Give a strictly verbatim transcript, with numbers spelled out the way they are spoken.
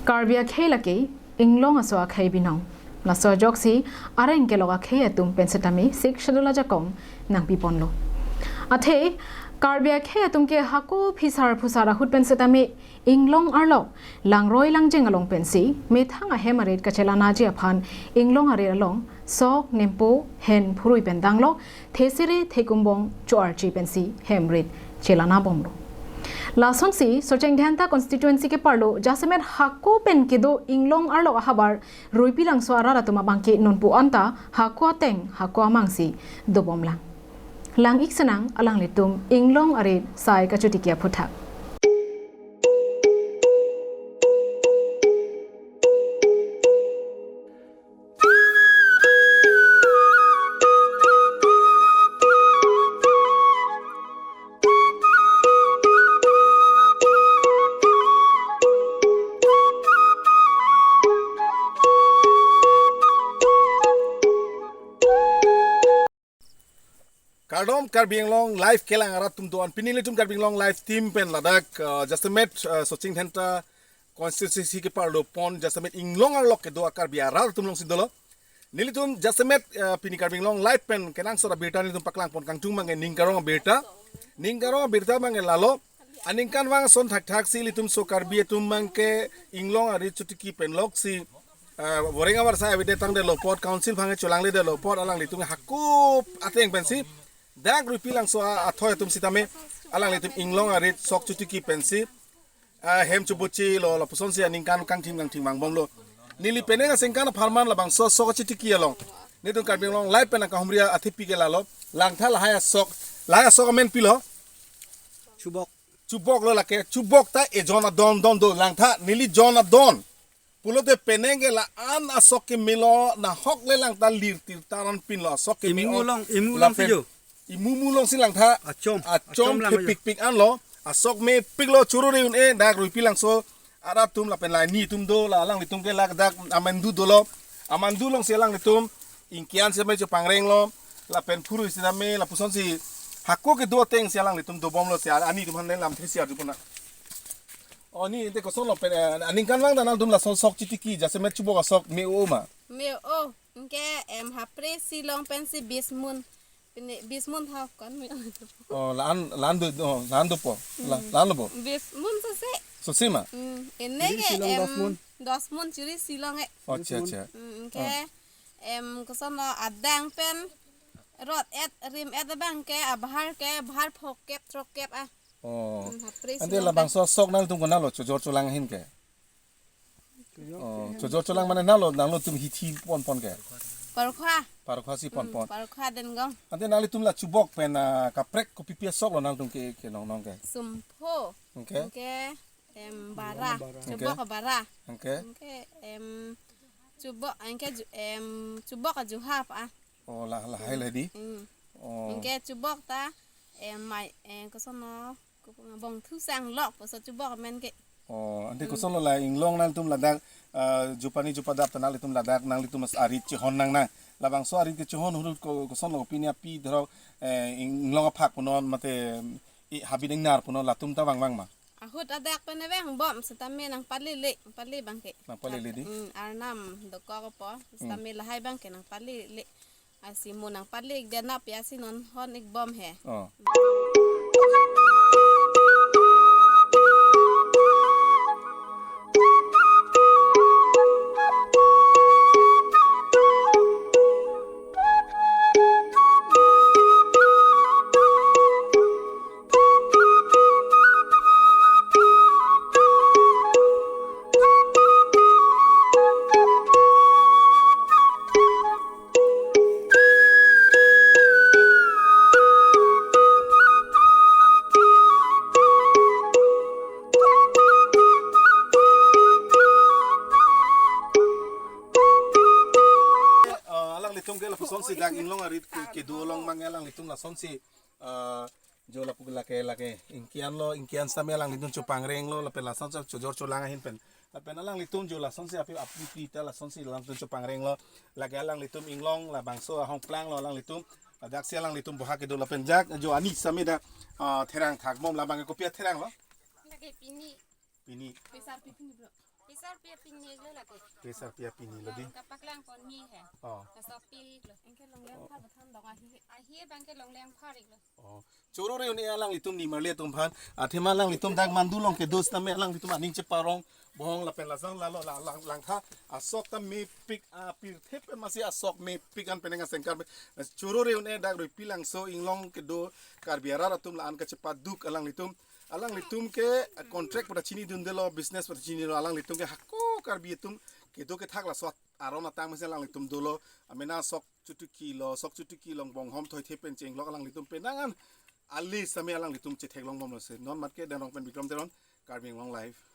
Karbi akhei lake inglong aso akhei binong. Laso ajoksi areng kelok akhei atum pen setame Sixth Schedule ajakong nangpiponlo. Athe Karbi akhei atum ke hako phisar phusar ahut pen setame inglong arlok langroi langjeng along pensi methang ahem arit kachelanaji aphan inglong arit along sok, nempo, hen phurui pen danglo, thesere thekumbong cho-archi pensi hem rit chelanabomlo. Lasonsi Socheng Dhenta constituency keparlo jasemet hako pen kedo inglong arlok ahavar Ruipi Langso arat atum abangke nonpu anta hako ateng hako amangsi dobomlang. Lang-ik senang alanglitum inglong arit sai kachotiki aphuthak. Kardom Karbi Anglong live kelang arat atum do-an, pini nelitum Karbi Anglong live team pen ladak, uh, jasemet, uh, Socheng Dhenta constituency keparlo pon jasemet inglong arlok kedo a Karbi arat atum alongsi dolo. Nelitum jasemet, uh, pini Karbi Anglong live pen kenangsot abirta nelitum paklangpon kangtung abangke ning karong abirta. Ning karong abirta abangke lalo. Aningkanvang ason thakthak si ilitum so Karbi atum abangke inglong arit chotiki pen loksi, ah, boreng avarsai avedetangdetlo apot, council aphan cholangledetlo apot, alanglitum hako ateng pensi dak Ruipi Langso a-, athoi atum sitame alanglitum inglong arit sok chotiki pensi, ah, hem chobuchilo, lapusonsi aningkan kangthim kangthim vangbomlo. Neli penang asengkan apharman labangso sok chotiki along nelitum Karbi Anglong live pen nangkahumri athepi ke lalo. Langtha lahai asok, lahai asok amen pilo? Chubok. Chubok lo lake, chubok ta ejon adon don do, langtha neli jon adon. Pulote penang ke la-an asok kemelo, nahok le langtha lir tir taran pinlo asok keme Imu o. Long, imu long lapen si jo. Imu mu alongsi langtha. Achom. Achom Achom lang jo. Thepikpik anlo. Asok mepiklo, chururi un-e dak Ruipi Langso arat atum lapen la nelitum do, la alanglitum ke ladak amandu dolo. Amandu alongsi alanglitum ingkian sitame chopangrenglo, lapen phurui sitame lapusonsi hako kedo atengsi alanglitum dobomlo si ani atum aphan lamthe si arjupon nang. O ni, ante kosonlo pen, eh, aningkanvang ta nangtum lason sok chotiki jasemet chubok asok me-o ma? Me-o, anke em hapre si long pensi bis mun. Pini bis mun tha kon me-o. O, la-an, la-an do, o, la-an dopo. La, hmm, la-an dopo. Bis mun sose. Sose ma? Hmm, ene churi ke si long em dos mun. Dos mun churi si long e. O, acha, acha. Hmm, anke em kosonlo adang pen rot et rim et abangke abahar ke bahar phokep throkep a. O. Hmm, hapre si long pen. Ante labangso sok nangtum konatlo chojor cholang ahin ke? O, chojor cholang mane nanglo, nangtum hithi ponpon ke? Parkhwa. Parkhwa si ponpon. Hmm, Parkhwa Dengong. Ante nanglitum la chubok pen, ah, kaprek kopipi asok lo nangtum ke, ke nong nong ke? Sumpho. Anke? Anke em bara. Bara. Anke? Chubok bara. Anke? Anke em chubok, anke ju-, em chubok ajuhap a. O, la, lahai la di. Hmm. O. Anke chubok ta em mai, em kosonlo, bongthu sang lok puso chubok amen ke. O, ante, hmm, kosonlo la inglong nangtum ladak, ah, jupani jupadap ta nanglitum ladak nanglitum as arit chehon nang nang. Labangso arit kechehon ahut ko-, kosonlo pini api dhrok, eh, inglong aphak punon mate i habit ingnar punon latum ta vangvang ma? Ahut adak pen vangbom sitame nangpalele, pale abangke. Nangpalele di? Hmm, arnam dokok po, hmm, sitame lahai abangke nangpalele. Asi mo nangpale ik dia na pi asi non hon ik bom he. O. Ah, alanglitum ke lapusonsi dak inglong arit ke, kedo along abang alanglitum lasonsi, ah, jo lapu lake, lake ingkian lo, ingkian sitame alanglitum chopangrenglo, lapen lason cho-, chojor cholang ahin pen. Lapen alanglitum jo lasonsi api api pi ta lasonsi alanglitum chopangrenglo, lake alanglitum inglong labangso ahongplang lo alanglitum, daksi alanglitum boha kedo lapen jak, jo ani sitame dak, ah, therang thakbom labang kopi atherang lo? Lake pini. Pini. Pisa pini, bro. Pesar pia pingni lo lako. Pesar pia pingni lo di. Kapaklang pon ni he. Oh. Kasok pil lo. Engke longleng phar bathan dong ahi. Ahi bangke longleng phar lo. Oh. Choro re un-e alanglitum nimarli atum aphan. Athema alanglitum dak mandu along kedo setame alanglitum aning cheparong. Bohong lapen lasang lalo la lang langtha. Asok ta mepik apirthe pen masi asok mepik an penang asengkar. Choro re un-e dak Ruipilangso inglong kedo Karbi arat atum la-an kachepaduk alanglitum. Alanglitum ke contract pada chinidundelo, business pada chinilo, alanglitum ke hako Karbi atum kedo kethak laso aron atang mesen alanglitum dolo, amena sok chutuki lo, sok chutuki long bonghom thoithe pen chenglok alanglitum penang an ali setame alanglitum chetheklong bomlo se. Non matke Denrong pen Bikram Teron, Karbi Anglong Live.